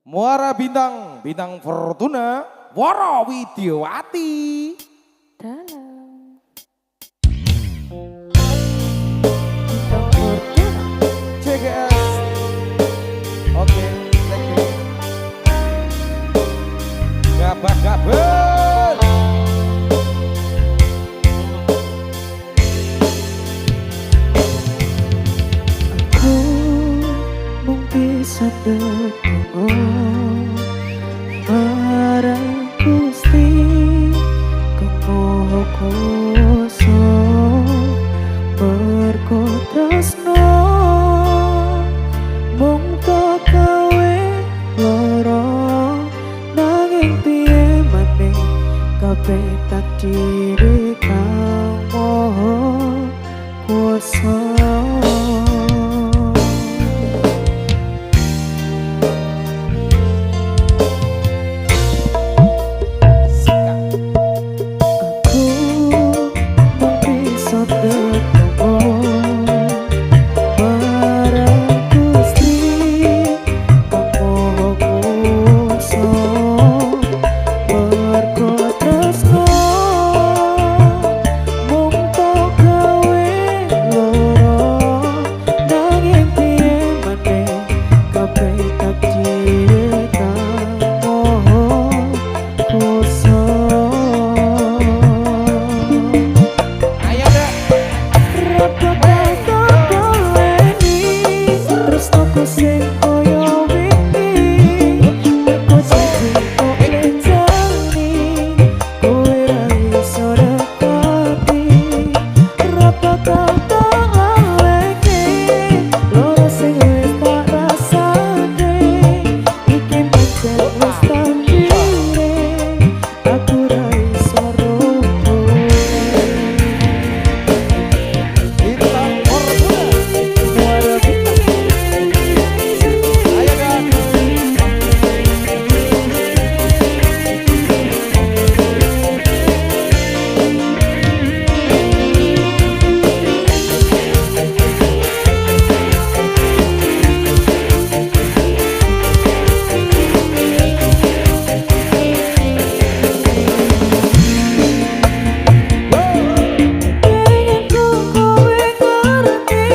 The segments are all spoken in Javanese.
Muara Bintang, Bintang Fortuna, Woro Widyawati. Dalam. Bintang Fortuna. CGS. Oke, thank you. Gabah gabel. Aku mung bisa ndedonga marang Gusti Kang Maha Kuwasa, mergo tresno mung tak gawe lara, nanging piye maneh kabeh takdire Kang Maha Kuwasa. Aku mung bisa ndedonga marang Gusti Kang Maha Kuwasa, mergo tresno mung tak gawe lara, nanging piye maneh kabeh takdire Kang Maha Kuwasa. Ayo dek. Ra bakal tak baleni tresnoku sing kaya wingi, mergo janji kok lecani kowe ra iso nepati. Ra bakal tak laleke lara sing wis tak rasake, iki pancen wis takdire aku ra iso rubuh. Bintang Fortuna. Muara Bintang. Ayo dek. Pengen ku kowe ngerti,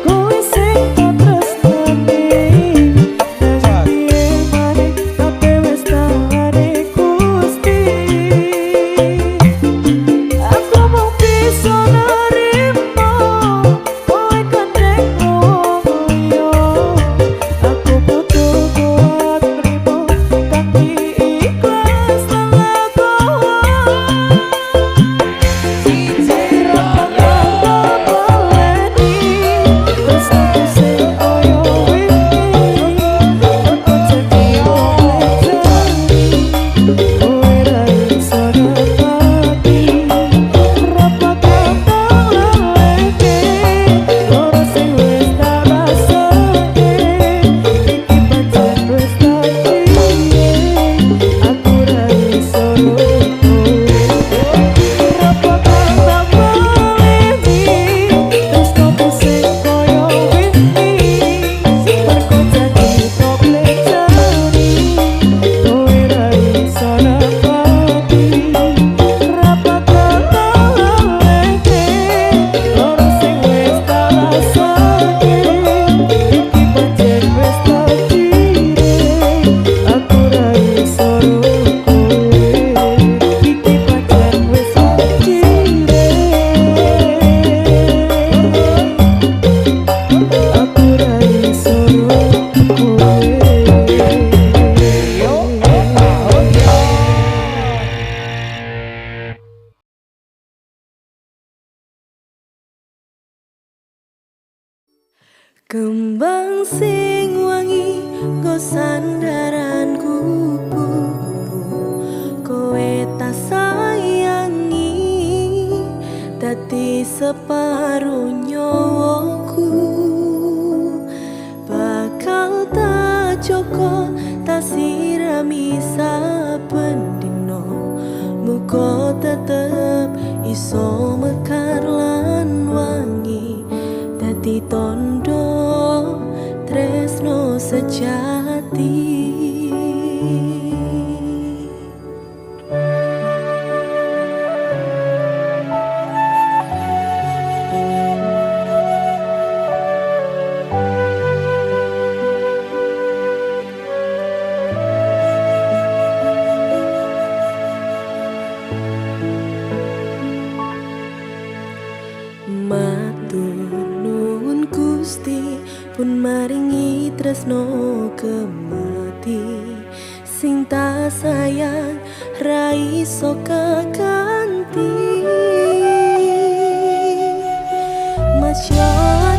kowe sing tak tresnani, nanging piye maneh kabeh wis tangane Gusti. Aku mung bisa nerima kowe gandeng wong liya, aku kudu kuat nrimo kanthi ikhlas lan legowo. Ra bakal tak baleni tresnoku sing kaya wingi, mergo janji kok lecani kowe ra iso nepati. Ra bakal tak laleke lara sing wis tak rasake, iki pancen wis takdire aku ra iso rubuh. Ra bakal tak baleni tresnoku sing kaya wingi, mergo janji kok lecani kowe ra iso nepati. Ra bakal tak laleke lara sing wis tak rasake, iki pancen wis takdire aku ra iso rubuh. Iki pancen wis takdire aku ra iso rubuh. Yo, yo. Kembang sing wangi nggo sandaran kupu-kupu, kowe tak sayangi dadi separo nyawaku. Bakal tak joko tak sirami saben dina, muga tetep iso mekar lan wangi dadi tondo tresno sejati. Sing tak sayang ra iso keganti. Masya